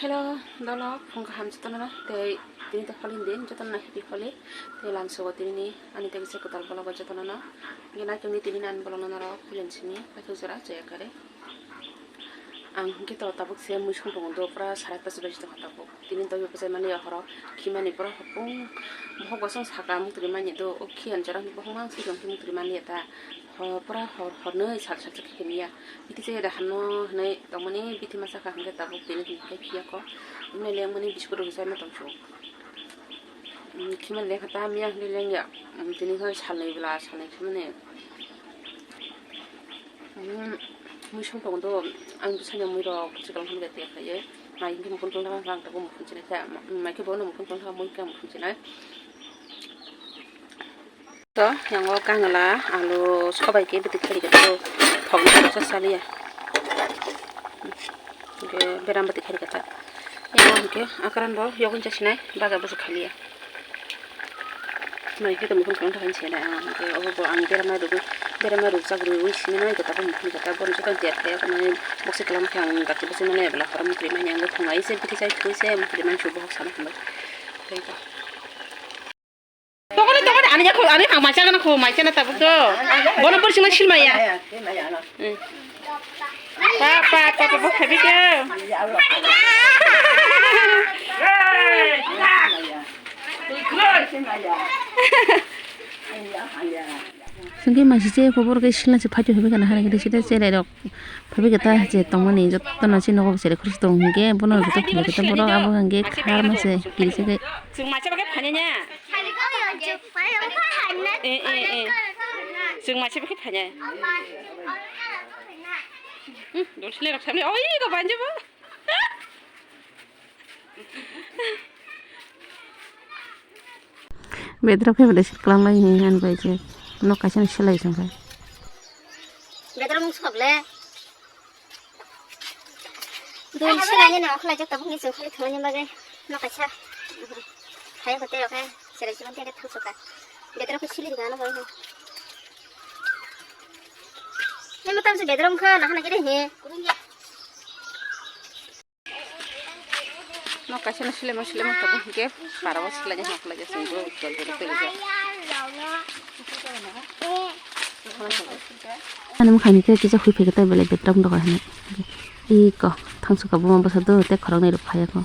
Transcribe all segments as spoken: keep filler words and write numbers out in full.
Hello, dolo, phung kaham jotono, tei tini to Holi ni din, jotono happy Holi, tei lansugo tini ani tei kisa kwtal vlog o jotono no, nge naitok ni tini ani vlog no norok pilon simi, paithak jora, joya kare. Ang hwnkhe to tabuk se mui song tongo do, pura sarai pachi baji tongkha tabuk. Tini dogwi bwsai mani ya horo khimani pura hopung bohok bosong saka mukti mani do, o khiyan jora hwnkhe bohok mang swi tongkhe mukti mani ya ta. Ho pura hor hornwi sal sal khe khini ya. Bithi se da hano hwnwi tongmani bithi masa kha hwnkhe tabuk tini hwnkhe phiya kho. Wngnai lengmani biskut rok sai ma tongsu. Khimani lengkha ta miya hwnwi lengya. Tini hoi salnwi bwla salnwi khimani. Mui song tongo do, ang bwsani mui rok kwchwk kalam hwnwi bai tei khlaiwi. Mai hwnkhe mukhun tong thang ang tabuk mukhun chinai khe, mai khe bono mukhun tong thang mui khe mukhun chinai. To yango kangla, alu, sobai khe bwtwi khe rikha thok thok cha cha liya. Hwnkhe beram bwtwi khe rikha cha. Yango hwnkhe akran bo yokni cha sinai baga bwswk kha liya. Mai khe tongmung khe tongthok hinwi sinai ang, hwnkhe obo bo ang berama rwgwi, berama rwjak rwwi sinimani kwtal bo mukhung kwtal bono joto der khe mane bokse kwlama khe ang dakti bwswk mane bwla horo mukri mani ang thung ai se bithi chai thwi se mukri mani se bohok sana hambai. Tei to. Tokoni tokoni ani yakho ani ang mai chana kho mai chana tabuk do. Bono bwrwi sima silmaya. Pa pa pa pa bo khabi khe. Sengke masi se khobor ke sila se phajo hebe kana hana kete sida cherai rok phabi kata je tongmani jotto no se nogo sere khurus tong hingke bono jotto phile kata borok abo hingke khar mase kiri se ke. Chwng masa bagwi phanya nya. Eh, eh, eh. Chwng masa bagwi phanya. Hmm, dol sile rok samle oi go banjabo. Bedrok khe belai se kwlanglai hinwi han bai je nok kaisa no selai song khe. Bedrok mung sok le. Dul selai ni no khlai jak tabuk ni chwng khali thumani bagwi nok kaisa. Hai hotel rok hai selai chibon tei thang sok kha. Bedrok khe sili rwgano bai. Ni mo tam se bedrok kha na hana khe de he. Nok kaisa no silema silema tabuk hingke para o silai jak nok lai jak song jol jol tei jak. Ani mokhan ni tei kisa hui phai khe tei belai bedrok doga hwnwi. Iko thangsuka buma bwsa do tei khoroknwi rok phai ya kho.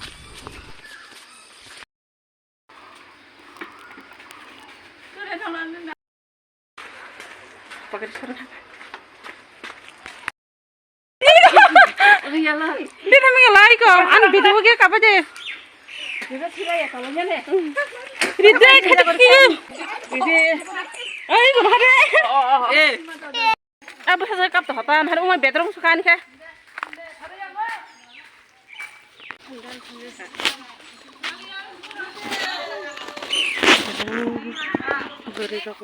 Ini kami ngelai kok, anu video ke apa deh? Rida kata kiri. Ini. Ayo, gua ada. Eh. Abo saja kap to hotan, hari umai bedroom suka ani khe. Gari rok.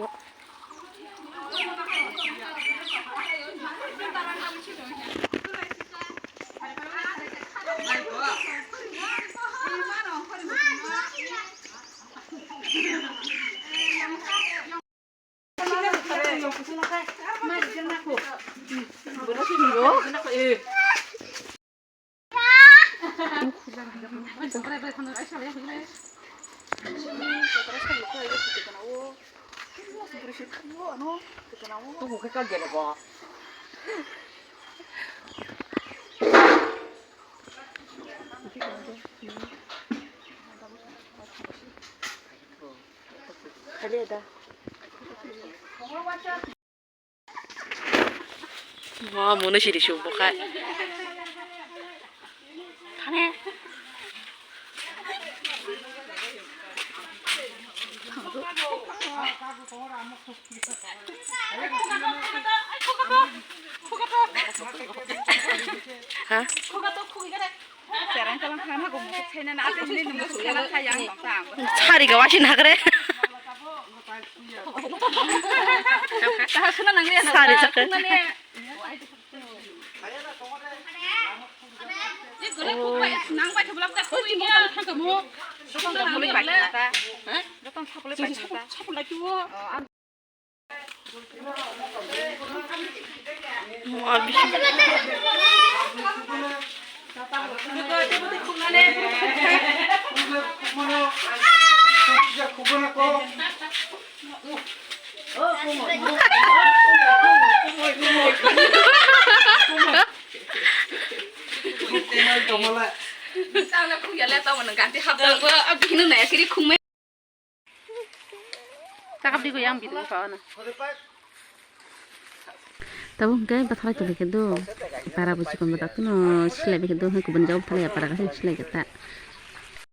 Mo munu siri su bukhai. Thane. Ha? Sari ga wasin hakre. Sari chakre. Takap di goyang bidung pa na. Tabuk hwnkhe bathai tongwi khe do. Para bo chikon bo dakti no silai bai khe do, hwnkhe kubun jagao thalai ya, para kaisa silai khe ta.